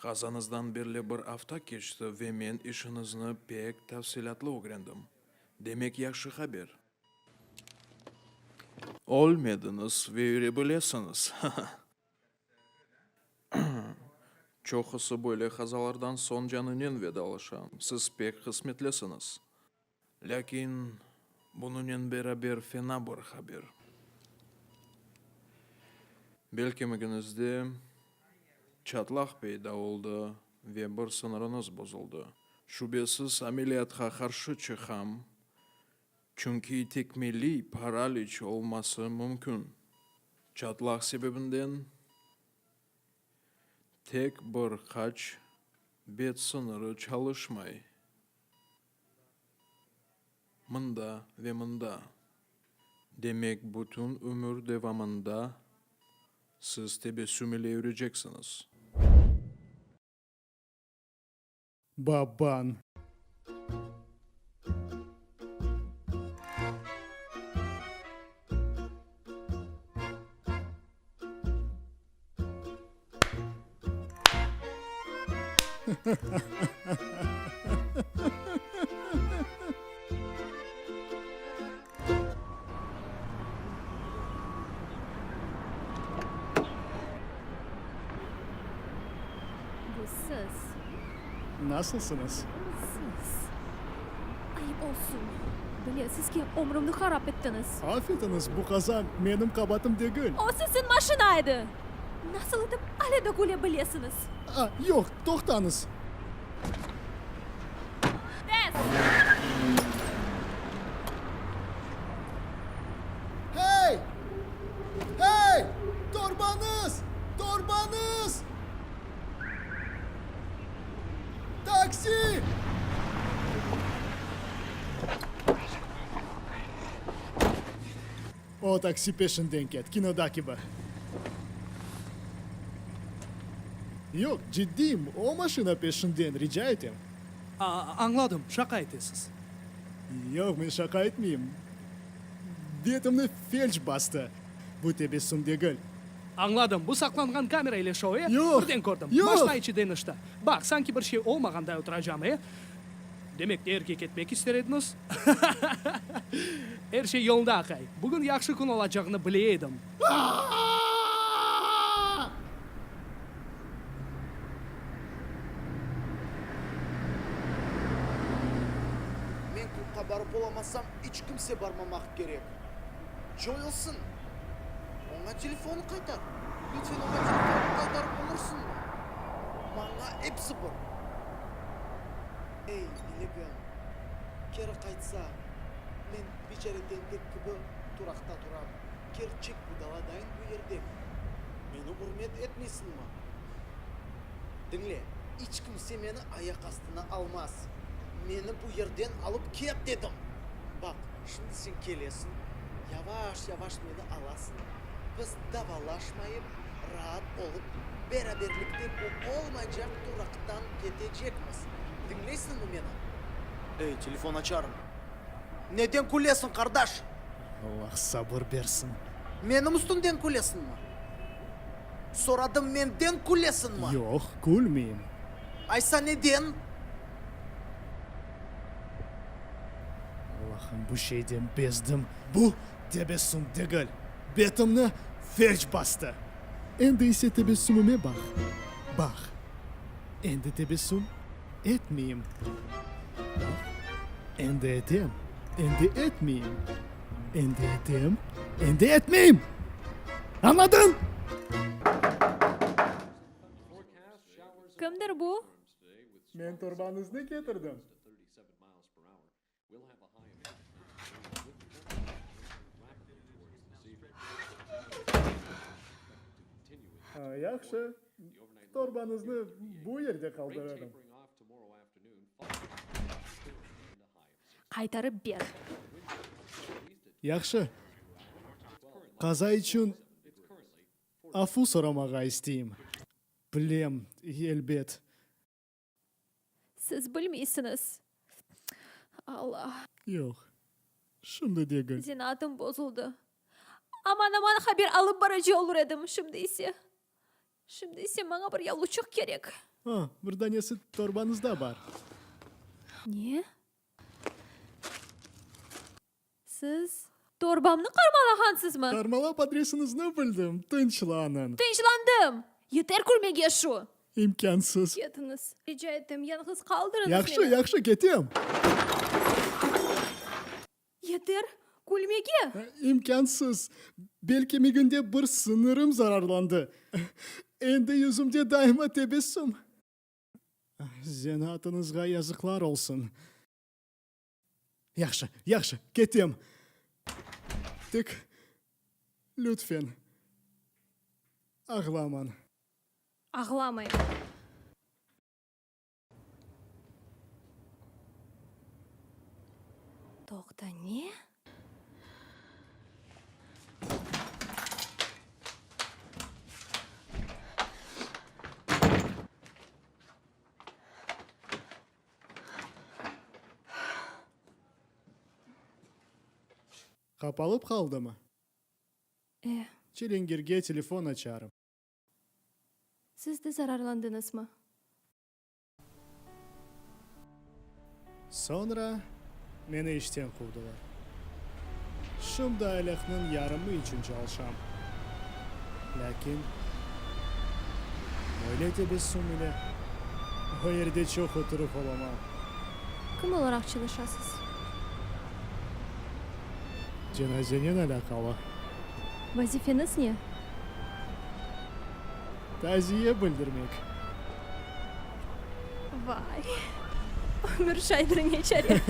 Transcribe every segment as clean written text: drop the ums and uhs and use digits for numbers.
Qazañızdan berli bir afta keçti ve men işiñizni pek tafsilâtlı ögrendim. Demek yahşı haber. Ölmediñiz ve yüre bilesiñiz. Çoqusı böyle qazalardan soñ canınen vedalaşa. Siz pek qısmetlisiñiz. Lâkin bunınen beraber fena bir haber. Bel kemigiñizde çatlaq peyda oldı ve bir sıñırıñız bozuldı. Şübesiz, ameliyatqa qarşı çıqam, çünki tekmeliy paraliç olması mümkün. Çatlaq sebebinden tek bir qaç bet sıñırı çalışmay. Mında ve mında. Demek, bütün ömür devamında siz tebessüm ile yüreceksiñiz. Baban. Bu siz. Nasılsıñız? Siz. Ayıp olsun. Bilesiz ki, ömrümni harap ettiñiz. Af etiñiz, bu qaza menim qabaatım degil. O siziñ maşina edi. Nasıl etip ale de küle bilesiñiz? A, yoq, toqtañız. Tez! Hey! Hey! Torbañız! Torbañız! Taksi! O taksi peşinden ket, kinoda kibi. Yoq, ciddiyim, o maşina peşinden, rica etem. A, añladım, şaqa etesiz. Yoq, men şaqa etmeyim. Betimni felç bastı. Bu tebessüm degil. Añladım, bu saqlanğan kamera ile şou, e? Yoq! Birden kördim. Yoq! Maşna içi deñişti. Baq, sanki bir şey olmağanday oturacam, e? Demek, ne yerge ketmek ister ediñiz? Er şey yolunda, aqay. Bugün yahşı kün olacağını bile edim. Men klubqa barıp olamasam, iç kimse barmamaq kerek. Coyulsın! Oña telefonı qaytar! Lütfen oña telefonı qaytarıp olursıñmı? Maña episi bir. Ey, biligim, keri qaytsa, men biçare tentek kibi turaqta turam, kerçek budaladayın bu yerdem. Meni ürmet etmeysiñmi? Diñle, iç kimse meni ayaq astına almaz. Meni bu yerden alıp ket, dedim! Baq, şimdi sen kelesiñ, yavaş-yavaş meni alasıñ, biz davalaşmayıp, raat olıp, beraberlikte bu olmaycaq turaqtan ketecekmiz. Diñleysiñmi meni? Ey, telefon açarım. Neden külesiñ, qardaş? Allah sabır bersin. Menim üstümden külesiñmi? Soradım, menden külesiñmi? Yoq, külmeyim. Aysa neden? Allahım, bu şeyden bezdim. Bu tebessüm degil. Betimni felç bastı. Endi ise tebessümime baq. Baq. Endi tebessüm etmeyim. Baq. Endi etem. Endi etmeyim. Endi etem. Endi etmeyim! Añladıñ? Kimdir bu? Men torbañıznı ketirdim. Yahşı, torbañıznı bu yerde qaldırırım. Qaytarıp ber. Yahşı. Qaza içün afu soramağa isteyim. Bilem, elbet. Siz bilmeysiñiz. Alla. Yoq, şimdi degil. Zenaatım bozuldı. Aman-aman haber alıp baracı olur edim, şimdi ise. Şimdi ise maña bir yavluçıq kerek. A, bir danesi torbañızda bar. Ne? Siz torbamnı qarmalağansızmı? Qarmalap adresiñizni bildim, tınçlanıñ. Tınçlandım! Yeter külmege şu! İmkânsız. Ketiñiz, rica etem, yañğız qaldırıñız meni. Yahşı, yahşı, ketem. Yeter külmege! İmkânsız. Bel kemiginde bir sıñırım zararlandı. Endi yüzümde daima tebessüm. Zenaatıñızğa yazıqlar olsun. Yahşı, yahşı, ketem. Tek, lütfen, ağlamañ. Ağlamayım. Toqta, ne? Qapalıp qaldımı? E. Çilingirge telefon açarım. Siz de zararlandıñızmı? Soñra meni işten quvdılar. Şimdi aylıqnıñ yarımı içün çalışam. Lâkin böyle tebessüm ile o yerde çoq oturıp olamam. Kim olaraq çalışasız? Cenazenen alâqalı. Vazifeñiz ne? Taziye bildirmek. Vay, ömür şaydır, ne çare.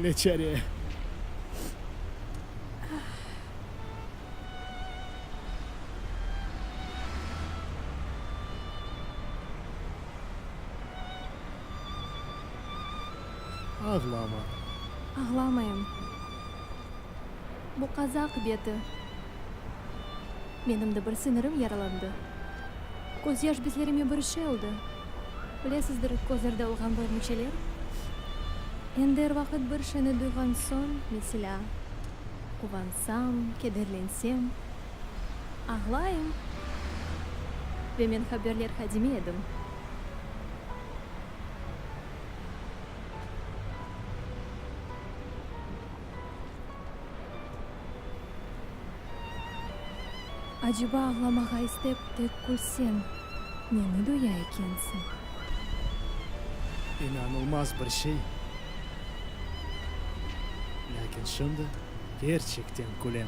Ne çare. Ağlama. Ağlamayım. Bu qaza aqibeti. Menim de bir sinirim yaralandı. Közyaş bezlerime bir şey oldı. Bilesizdir, közlerde olğan börmükçeler. Endi er vaqıt bir şeyni duyğan soñ, meselâ, quvansam, kederlensem, ağlayım. Ve men haberler hadimi edim. Aceba ağlamağa istep tek külseñ, neni duya ekensiñ? İnanılmaz bir şey. Lâkin şimdi kerçekten külem.